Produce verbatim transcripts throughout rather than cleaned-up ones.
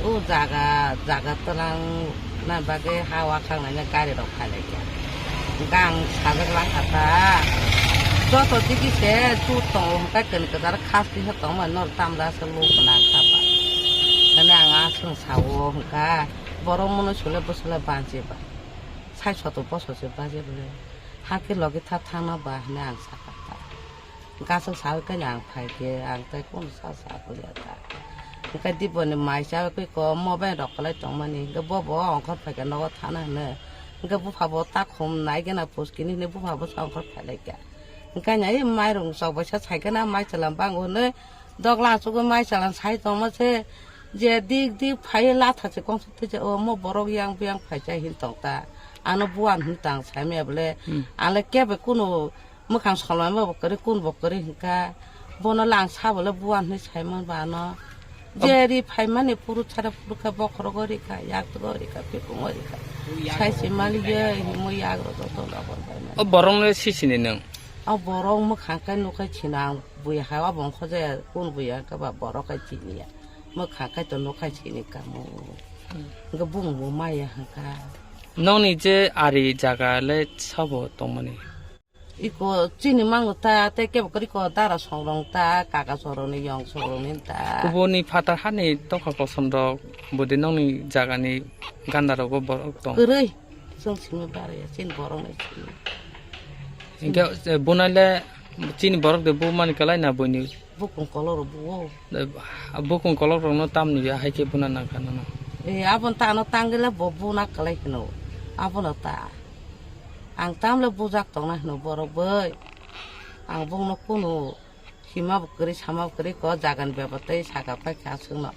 O jaga, jaga twlang na bagwi ha wakhang nai gari rok phai lai kha. Gang sajak lang kha ta. Joto digi se chut tongo hwnkha kani kwchar khas tisa tongma nor tamra se luk nang kha ba. Nani ang aswng sao hwnkha borok mono sule bwswla banchi ba. Sai soto bosor se baje bole. Hakhe logi tha thangna ba hwnwi ang sakha ta. Gasuk sawi khe ang phai khe, ang tei kunu sa sa kuliya ta. Hwnkhe diboni mai chawi khe ko mobile rok kwlai tongmani, hwnkhe bo bo ongkhor phai khe nogo thana hwno. Hwnkhe bupha bo takhum nai gana puskini hwnwi bupha bo sa ongkhor phai lai kha. Hwnkhe ani mairung chok bai sa sai khe na mai chwla bango hwnwi dogla achugwi mai chwla sai tongma se je dik dik phai latha se kongsa thwi o mo borok yang biyang phai chai hin tong ta. Ano buan hin tang sai maya bole. Hmm. Ale kebe kunu Mwkhang solmani bo kwrwi, kun bo kwrwi hwnkha. Bono lang sa bole buan hwnwi saimani ba ano. Ob- Je ri phaimani phuru chara phuru kha, bokhorogo ri kha, yaktogo ri kha, pikungo ri kha. Sai se mali ye himwi yagrok joto labor bai mani. O borok no sisini nwng? O borok mwkhang kai nukhai sino ang buya ha, abo wngkha je kun buya hwnkha ba borok kai siniya. Mwkhang kai to nukhai sini kamo. Hmm. Hwnkha bung bo maya hwnkha. Nokni je ari jaga le sabo tongmani? Iko chini mango ta, tei kebo kwrwi ko dara songrong ta, kaka songrong ni yong songrong ni ta. Kubuni phatar hani tokha kosom rok, budi nokni jaga ni ganda rogo borok tong. Kwrwi, chwng simi baraya, chini borok ni simi. Hingke, eh, bunai le chini borok de bu mani kalai na buini. Bukung kolor bu o. Eh, bukung kolor rok no tam ni ya hai ke buna nang kha nono. Eh, abon ta ano tangila bo buna kalai hino. Abono ta. Ang tamle bujak tongna hino borok bai. Ang bongno kunu hima bo kwrwi sama bo kwrwi ko jagan bebotwi saka paikha aswkno.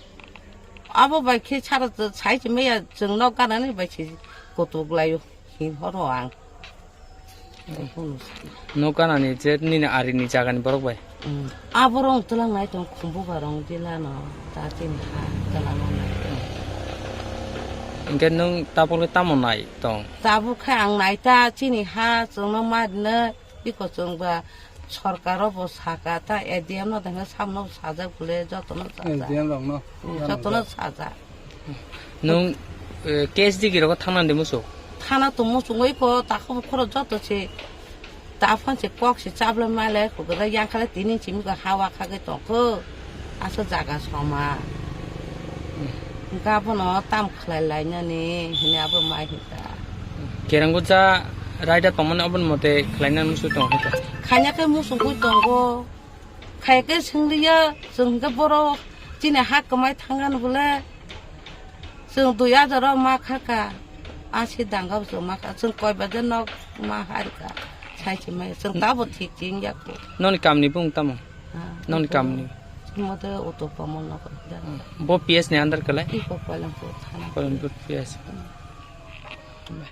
Abo bai khe sara sai se maya chwng nok ganani bai se kutuk laio hin horo ang. Nok ganani je nini arini jagani borok bai. Aborok twlang nai tong khumbu barong dilano ta tini ha twlang nai. Hingke nwng tabuk le tamo nai tong? Tabuk khe ang nai ta chini ha chwngno ma rina biko chwng ba sorkar o bo saka ta A D M no dengkhe samno sajak bole jotono sajak. A D M rok no. Hmm, jotono sajak. Nwng, eh, K S D G rogo thangna de muchung? Thana to muchungwi ko takhuk khoro joto se. Ta phone se kok se chabla male ko gada yang khala tini chimi ko hawa khagwi tongkho. Asa jaga soma. Hwnkhe abono tam khlai lainani hwnwi abo mai hwnkha. Kereng buja raida tongmani oboni mote khlainani muchung tong hwnkha. Khaina khe muchungwi tongo. Khaikhe swngliya, chwng hwnkhe borok chini ha kwmai thangani bole, chwng dui hajar o ma khaka, asi danga bo chwng ma kha, chwng koi baje nok ma harika, sai se mai, chwng tabo thik ching yakho. Noni kamni bung tamo? Ha, noni kamni? Mote auto pamo nok. Bo P S ni under kalai? Iko Koilampur thana. Koilampur P S. Hmm.